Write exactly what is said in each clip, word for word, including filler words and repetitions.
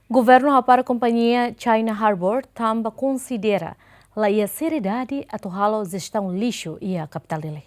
Governu hapara kompañia China Harbour tanba konsidera la iha seriedade atu halo jestaun lixu iha kapitál Dili.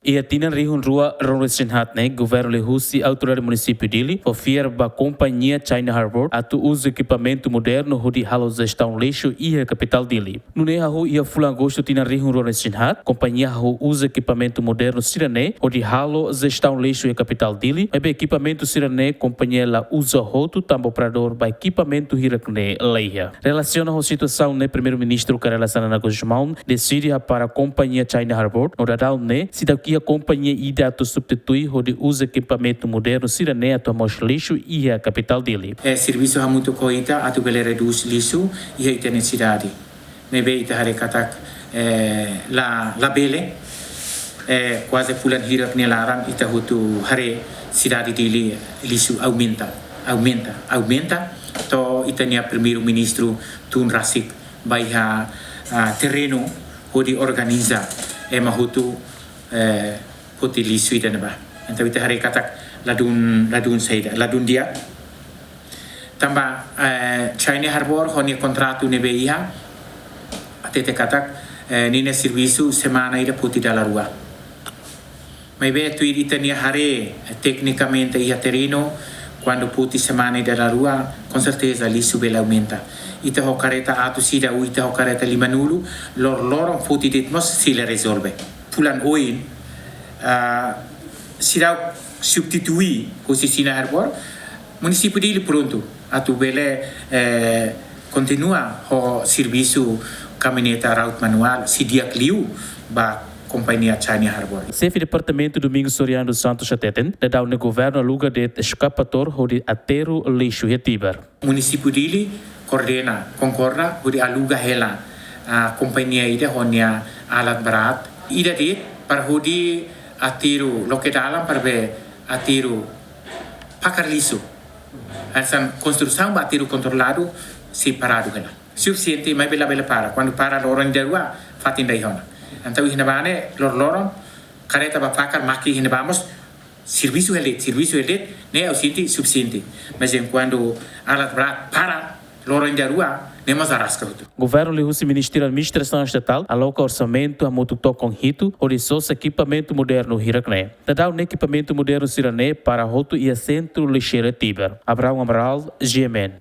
Iha tinan rihun rua ruanulu-resin-haat ne'e, governu liuhusi autoridade munisípiu Dili fó fiar ba kompañia China Harbour atu uza ekipamentu modernu hodi halo jestaun lixu iha kapitál Dili. Nune'e hahú iha fulan Agostu tinan rihun ruanulu-resin-haat, kompañia hahú uza ekipamentu modernu sira-ne'e hodi halo jestaun lixu iha kapitál Dili, maibé ekipamentu sira-ne'e kompañia la uza hotu tanba operadór ba ekipamentu hirak ne'e la iha. Relasiona ho situasaun ne'e, Primeiru-Ministru Kay Rala Xanana Gusmão deside hapara kompañia China Harbour no daudaun ne'e seidauk iha kompañia ida atu substitui hodi uza ekipamentu modernu sira-ne'e atu hamoos lixu iha kapitál Dili. Eh, servisu hamutuk ho ita atu bele redús lixu iha ita-nia sidade. Maibé ita haree katak, eh, la, labele, eh, kuaze fulan hirak nia laran ita hotu haree sidade Dili lixu aumenta, aumenta, aumenta. To'o ita-nia Primeiru-Ministru tun rasik ba iha, ah, terrenu hodi organiza ema hotu, eh, foti lixu ida-ne'ebá. Entaun ita haree katak ladún, ladún saida, ladún di'ak. Tanba, eh, China Harbour ho nia kontratu ne'ebé iha, hatete katak, eh, ninia servisu semana ida foti dala rua. Maibé tuir ita-nia haree, eh, teknikamente iha terrenu, kuandu foti semana ida dala rua, konserteza lixu bele aumenta. Ita ho karreta atus ida ou ita ho karreta limanulu, lor-, loron foti de'it mós sei la rezolve. Fulan oin, ah, seidauk substitui husi China Harbour, munisípiu Dili prontu atu bele, eh, kontinua ho servisu kamioneta route manuál, sei di'ak liu ba kompañia China Harbour. Xefe Departamentu Domingos Soriano dos Santos hateten, daudaun ne'e governu aluga de'it eskavatór hodi aterru lixu iha Tibar. Munisípiu Dili koordena, konkorda hodi aluga hela, ah, kompañia ida ho nia alat berat. Ida de'it para hodi aterru, loke dalan para bele aterru fakar lixu. Hanesan konstrusaun ba aterru kontroladu sei paradu hela. Sufisiente, maibé labele para. Kuandu para loron ida rua, fatin la iha ona. Entaun iha ne'ebá ne'e, lor-, loron, karreta bá fakar, mákina iha ne'ebá mós, servisu hela de'it, servisu hela de'it, ne'e ha'u sente sufisiente. Mas enkuantu alat berat para loron ida rua, ne'e mós araska hotu. Governu liuhusi Ministériu Administrasaun Estatál aloka orsamentu hamutuk tokon hitu hodi sosa ekipamentu modernu hirak ne'e. Daudaun ne'e ekipamentu modernu sira-ne'e para hotu iha sentru lixeira Tibar. Abraão Amaral, G M N.